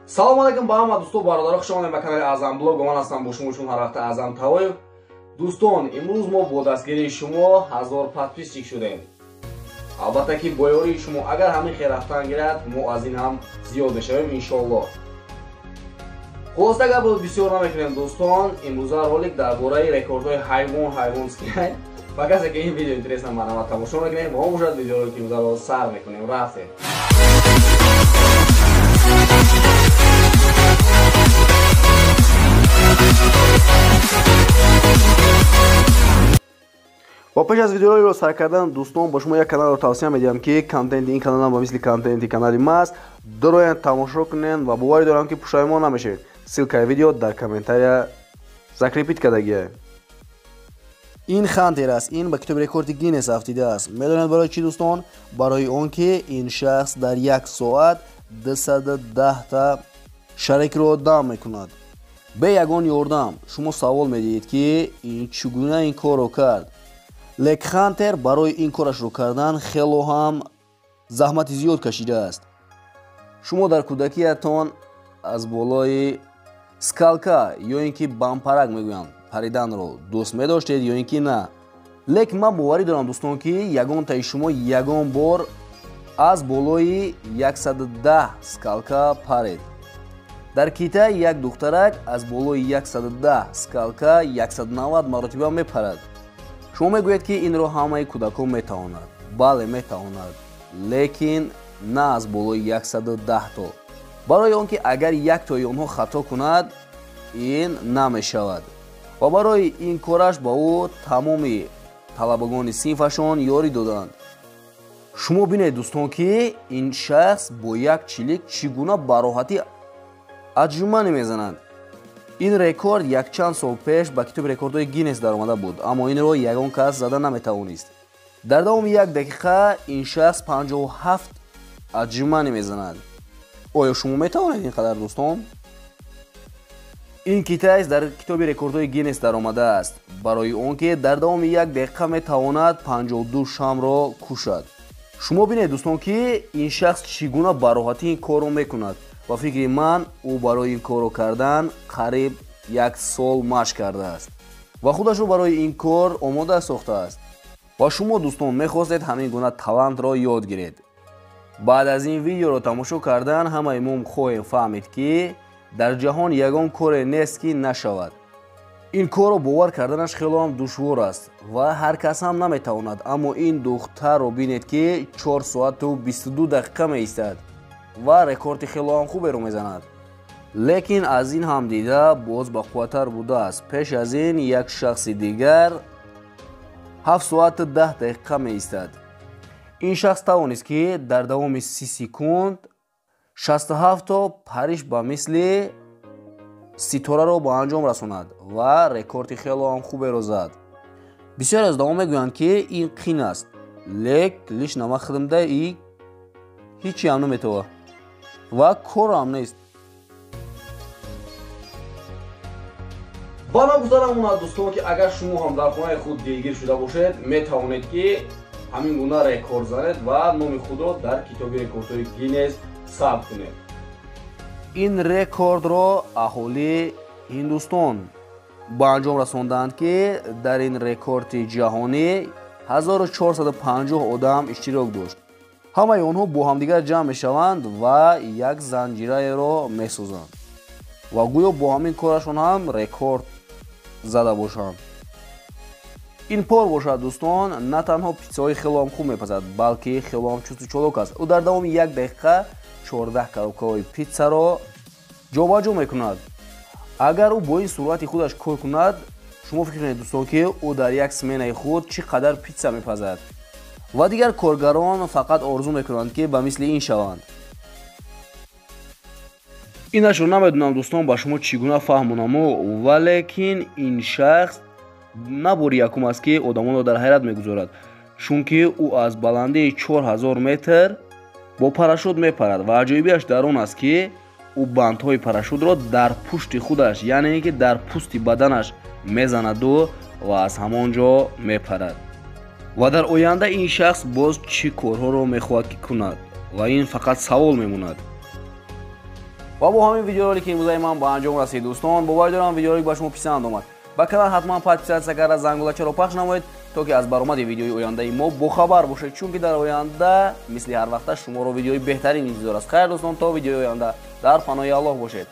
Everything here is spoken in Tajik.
Салом алейкум ба ҳама дӯстон, бародаро, хуш омадед ба канали Аъзам Блог. Ман ҳастам бо шумо чун ҳар вақт Аъзам Тавоев. Дӯстон, имрӯз мо бо дастгирии шумо 1000 подписчик шудем. Албатта ки бо ёрии шумо агар ҳамин хел рафтан гирад, мо аз ин ҳам зиёд мешавем иншоаллоҳ. Хулоса гапро бисёр намекунем дӯстон. Имрӯза ролик дар бораи рекордҳои ҳайвон ҳайвонский. Ба касе ки ин видео интересно, марҳамат тамошо мекунем ва бошад видеоро ки имрӯзаро сар мекунем. Рафтем. Ва пеш аз видеоро сар кардан дӯстон, ба шумо як каналро тавсия медиҳам, ки контенти ин каналам ба мисли контенти канали маст. Дароянд, тамошо кунед ва боварӣ дорам, ки пушаймон намешавед. Ссылкаи видео дар комментария закрепить кардагия. Ин Хантер аст. Ин ба китоби рекорди Гиннес афтидааст. Медонед барои чӣ дӯстон? Барои он ки ин шахс дар як соат 210 та шарикро дам мекунад бе ягон ёрдам. Шумо савол медиҳед, ки ин чӣ гуна ин корро кард. Лек Хантер барои ин корашро кардан хело ҳам заҳмати зиёд кашидааст. Шумо дар кӯдакиятон аз болои скалка ё ин ки бампарак мегӯянд париданро дӯст медоштед ё ин ки на? Лекин ман боварӣ дорам дӯстон, ки ягонтаи шумо ягон бор аз болои 110 скалка паред. Дар Китай як духтарак аз болои 110 скалка 190 маротиба мепарад. Шумо мегӯед, ки инро ҳамаи кӯдакон метавонад. Бале, метавонад, лекин на аз болои 110 то, барои он ки агар яктои онҳо хато кунад, ин намешавад. Ва барои ин кораш ба ӯ тамоми талабагони синфашон ёрӣ доданд. Шумо бинед дӯстон, ки ин шахс бо як чилик чӣ гуна ба роҳатӣ отжимание мезанад. Ин рекорд якчанд сол пеш ба китоби рекордҳои Гиннес даромада буд, аммо инро ягон кас зада наметавонист. Дар давоми як дақиқа ин шахс 57 отжимание мезанад. Оё шумо метавонед ин қадар, дӯстон? Ин китаец дар китоби рекордҳои Гиннес даромадааст барои он ки дар давоми як дақиқа метавонад 52 шамро кушад. Шумо бинед дӯстон, ки ин шахс чӣ гуна ба роҳатӣ ин корро мекунад. Ба фикри ман, ӯ барои ин корро кардан қариб як сол машқ кардааст ва худашро барои ин кор омода сохтааст. Ва шумо дӯстон мехостед ҳамин гуна талантро ёд гиред. Баъд аз ин видеоро тамошо кардан ҳамаи мо хоҳем фаҳмид, ки дар ҷаҳон ягон коре нест, ки нашавад. Ин корро бовар карданаш хело ҳам душвор аст ва ҳар кас ҳам наметавонад, аммо ин духтарро бинед, ки 4 соату 22 дақиқа меистад ва рекорди хело ҳам хуберо мезанад. Лекин аз ин ҳам дида боз бақувваттар будааст. Пеш аз ин як шахси дигар 7 соату 10 дақиқа меистад. Ин шахс тавонист, ки дар давоми 30 секунд 67 то париш ба мисли ситораро ба анҷом расонад ва рекорди хело ҳам хуберо зад. Бисёре аз одамон мегӯянд, ки ин қин аст, лек лично ман худамда и ҳичи ҳам наметова ва корам нест. Ба нагуфта намонад дӯстон, ки агар шумо ҳам дар хонаи худ дилгир шуда бошед, метавонед, ки ҳамин гуна рекорд занед ва номи худро дар китоби рекордҳои Гиннес сабт кунед. Ин рекордро аҳолии Ҳиндустон ба анҷом расонданд, ки дар ин рекорди ҷаҳонӣ 1450 одам иштирок дошт. Ҳамаи онҳо бо ҳамдигар ҷамъ мешаванд ва як занҷираеро месозанд ва гӯё бо ҳамин корашон ҳам рекорд зада бошанд. Ин пор бошад дӯстон, на танҳо питсаҳои хело ҳам хуб мепазад, балки хело ҳам чусту чолок аст. Ӯ дар давоми як дақиқа 14 коробкаҳои питсаро ҷобаҷо мекунад. Агар ӯ бо ин суръати худаш кор кунад, шумо фикр кунед дӯстон, ки ӯ дар як сменаи худ чӣ қадар питса мепазад. Ва дигар коргарон фақат орзу мекунанд, ки ба мисли ин шаванд. Инашро намедонам дӯстон, ба шумо чӣ гуна фаҳмонаму, валекин ин шахс на бори якум аст, ки одамонро дар ҳайрат мегузорад, чунки ӯ аз баландии 4000 метр бо парашют мепарад ва аҷоибиаш дар он аст, ки ӯ бандҳои парашютро дар пушти худаш, яъне ин ки дар пусти баданаш мезанаду ва аз ҳамон ҷо мепарад. Ва дар оянда ин шахс боз чӣ корҳоро мехоҳад, ки кунад, ва ин фақат савол мемонад. Ва бо ҳамин видеоролики имрӯзаи ман ба анҷом расид, дӯстон. Бовар дорам, видеоролик ба шумо писанд омад. Ба канал ҳатман подписаться карда, зангулачаро пахш намоед, то ки аз баромади видеои ояндаи мо бохабар бошед, чунки дар оянда мисли ҳар вақта шуморо видеои беҳтарин интизор аст. Хайр, дӯстон, то видеои оянда дар паноҳи Аллоҳ бошед.